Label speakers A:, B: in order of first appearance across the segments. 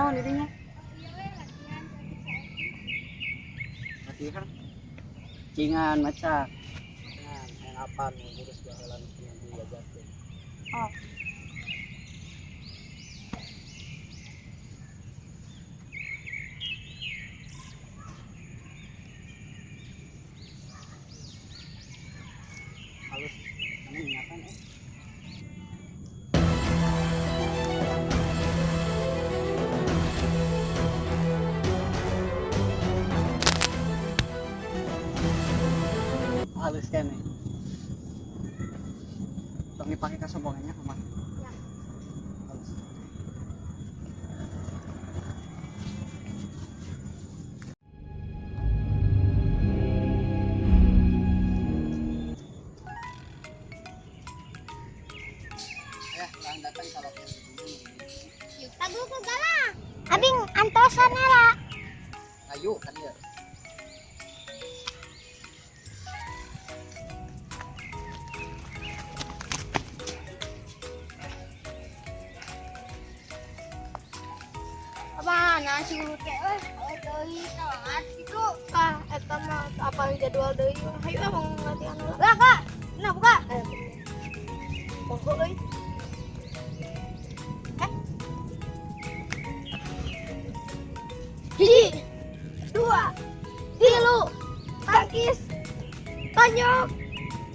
A: Naon dirinya?
B: Iya we latihan
A: Latihan. Cingan maca. Nah, yang apa nu jurus baheula nu pernah diajarkeun?
B: Oh.
A: Halus, kamu ingatan eh. Halus kan nih. Tong dipake kasombongannya kumaha?
B: Ya.
A: Halus. Ya, orang datang kalau
B: Tagu ku galang. Abing antosan lah.
A: Ayo kan ya.
B: Mana si guru teh euy, deui telat kitu. Ah, eta mah apal jadwal deui. Hayu ah mau latihan heula. Lah, Kak. Nah, buka. Poho euy. Eh. Hiji, dua, tilu, tangkis, tonjok.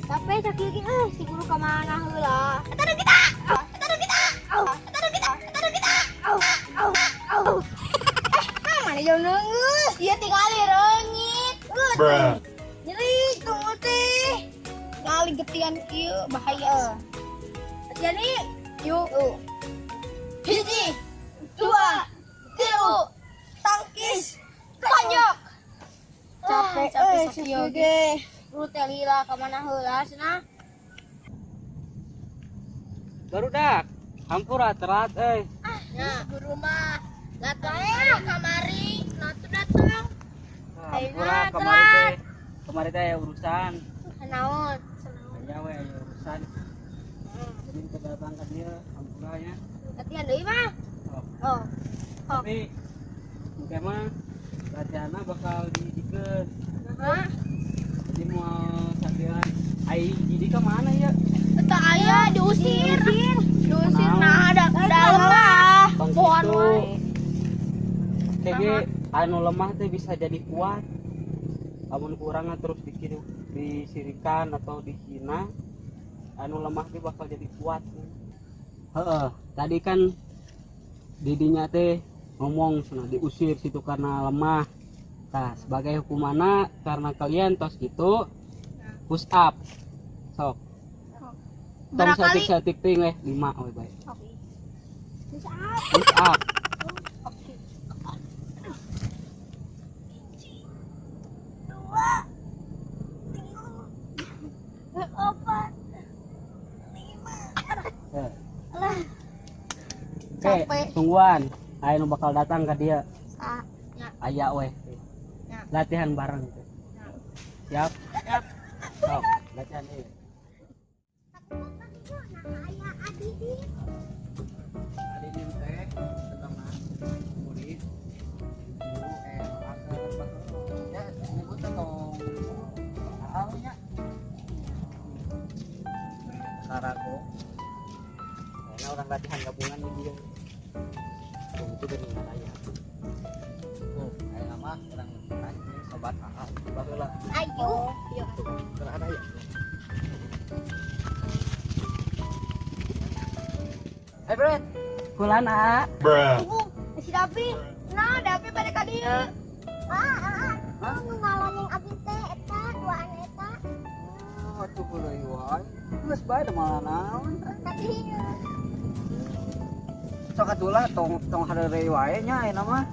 B: Sampai sakieu ge euy si guru ka mana heula? Eta deui kita. Eta deui kita. Eta deui kita. Eta deui kita. Au, au, au. Eh, mana jauh neungeus? Ieu tingali reungit.
C: Bruh.
B: Nyeri tunggu teh. Ngali getian kieu bahaya. Latihan nih. Yuk. Hiji, dua, tilu, tangkis, tonjok. Capek, capek sakieu ge. Guru teh lila ka mana heula cenah?
A: Barudak, hampura telat euy.
B: Ah, nah, guru mah latihan kamari, nah tuh datang.
A: Hampura kamari teh. Kamari teh aya urusan.
B: Naon?
A: Aya we aya urusan. Jadi teu datang ka dieu, hampura nya.
B: Latihan deui mah.
A: Oh.
B: Oh. Oh.
A: Tapi engke mah latihanna bakal dihijikeun.
B: Hah?
A: Jadi mau latihan ai jadi ka mana ya?
B: Eta aya diusir. Diusir
A: Naon?
B: nah ada dalam mah.
A: Bang
B: Pohon
A: gitu.
B: wae.
A: Kege anu lemah teh bisa jadi kuat. Lamun kurang terus dikir disirikan atau dihina, anu lemah teh bakal jadi kuat. Heeh, tadi kan didinya teh ngomong cenah diusir situ karena lemah. Nah, sebagai hukumanna karena kalian tos gitu push up. Sok. Tong
B: Berapa kali?
A: saeutik-saeutik teuing we 5 we bae.
B: Oke. Push up.
A: Push up.
B: Oke. Dua, tilu, empat, lima.
A: Heh.
B: Alah.
A: Oke,
B: Capek.
A: tungguan. Aya nu bakal datang ka dia.
B: Sa. Ya.
A: Aya we.
B: Ya.
A: Latihan bareng gitu.
B: Ya.
A: Siap?
B: Siap.
A: Sok, latihan ieu.
B: Nah, aya Adidi.
A: Adidi teh pertama murid guru ya nyebut tong nya karago karena orang latihan gabungan di dia tuh itu geuningan aya
D: Oh, aya mah urang latihan jeung sobat AA baheula.
B: Ayo. Iya.
D: Keur ada ya.
A: Eh, Bret. Kulan A.
C: Bruh.
B: Tunggu, si Dapi. Nah, Dapi pada ka dieu. Ah, ah. Nu ngaloning abi teh eta duaan eta.
D: Oh, atuh heureuy wae. Geus bae da malah naon.
B: Tapi
D: Sok atuh lah tong tong hareureuy wae nya ayeuna mah.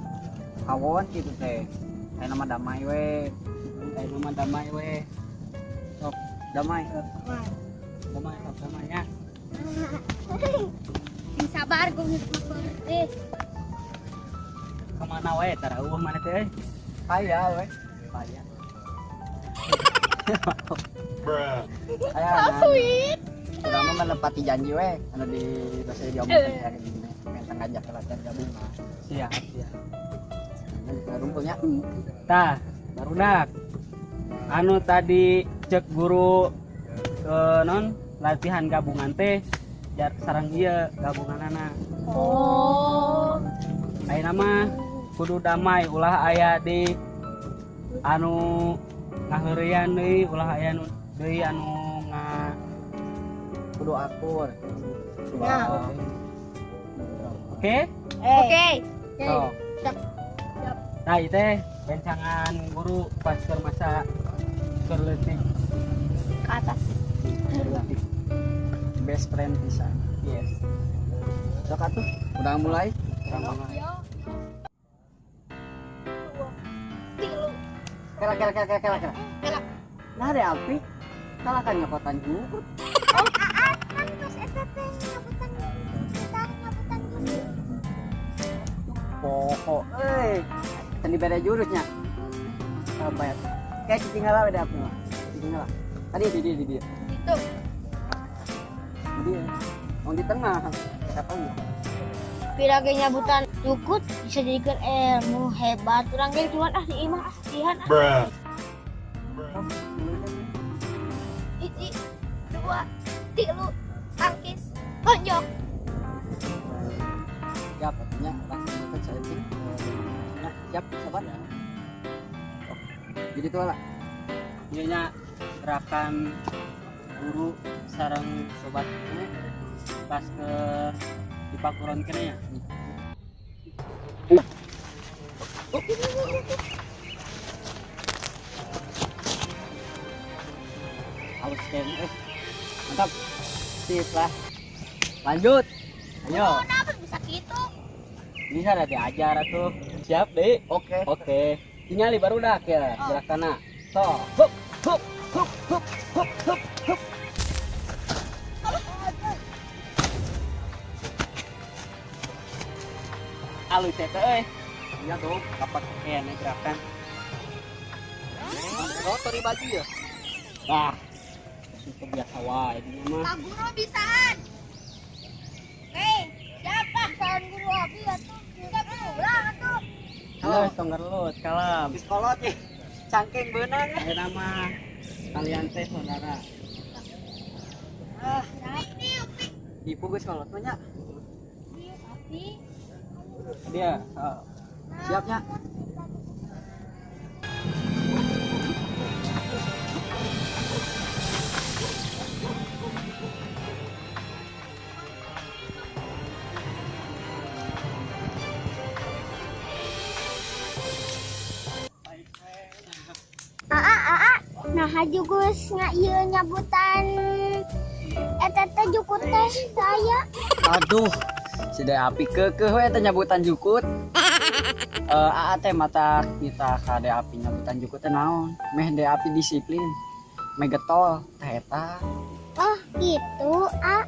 D: Kawon kitu teh. Ayeuna mah damai we.
A: Ayeuna mah damai we.
D: Sok damai.
A: Damai, sok damai ya.
B: Sing sabar gue ngikut eh.
A: Kemana we tarauh mana teh euy?
D: Aya we.
A: Paya.
C: Bruh.
D: Aya.
B: So sweet.
D: Urang mah menepati janji we anu di bahasa diomongkeun hari ini. Minta ngajak ke latihan gabungan.
A: Siap, siap.
D: Nah, rumpulnya.
A: Tah, barudak. Anu tadi cek guru non latihan gabungan teh sareng ieu gabunganana.
B: Oh.
A: Ayeuna mah kudu damai ulah aya di anu ngaheureuyan deui, ulah aya nu deui anu nga
D: kudu akur.
B: Nah.
A: Oke?
B: Oke.
A: Sok.
B: Siap.
A: Nah, ieu teh rencangan guru pas keur masa keur leutik.
B: Ke atas.
A: Leutik.
D: Best friend pisan.
A: Yes.
D: Sok atuh, udah mulai.
A: Urang mulai.
B: Tilu.
D: Kela kela kela kela kela.
B: Kela.
D: Nah, ada api. Kalah kan nyokotan jukut.
B: Oh, aa kan pas eta teh nyabutan kita nyabutan jurus.
D: Pokok euy. Can dibere jurusnya. Sampai kayak cicing heula we da api mah. Cicing heula. Tadi di dia.
B: Itu.
D: Di dia. Tong di tengah. Siapa nya?
B: Pira ge nyabutan jukut bisa jadikan ilmu hebat. Urang ge cuman ah di imah ah latihan ah.
C: Bruh.
B: 1, 2, 3, tangkis, tonjok.
D: Siap, artinya langsung ikut saya sih. Nah, siap, sobat. Oh, jadi tuh lah.
A: Ieu nya gerakan guru sareng sobat ini pas ke di pakuron kene ya.
D: Halus kene. Mantap. Sip lah. Lanjut.
A: Ayo.
B: Oh, kenapa bisa gitu?
A: Bisa ada diajar atuh. Siap, Dek?
D: Oke.
A: Oke. Tingali barudak ya gerakanna. Sok. Hup hup hup hup hup hup hup. Alus teh euy.
D: Iya dong.
A: Kapak kene gerakan.
D: Rotor di baju ya.
A: Nah, itu biasa wae dinya mah.
B: Pak guru bisaan. Oke, siapa? Bisaan guru abi atuh. Siap ulang atuh.
A: Halo, tong ngerlut, kalem.
D: Habis kolot ya. Cangking beunang.
A: Ayeuna mah kalian teh saudara.
D: Ah,
B: Upik, upik.
D: tipu geus kolot mah nya.
B: Abi.
A: Dia, sok.
D: Siapnya.
B: Aa, aa. Nah, geus ieu nyabutan eta teh jukut teh saya.
D: Aduh, si Dek Api keukeuh we teh nyabutan jukut. Aa teh mata kita ka Dek Api nyabutan jukut teh naon? Meh Dek Api disiplin. Meh getol teh eta.
B: Oh, gitu, ah.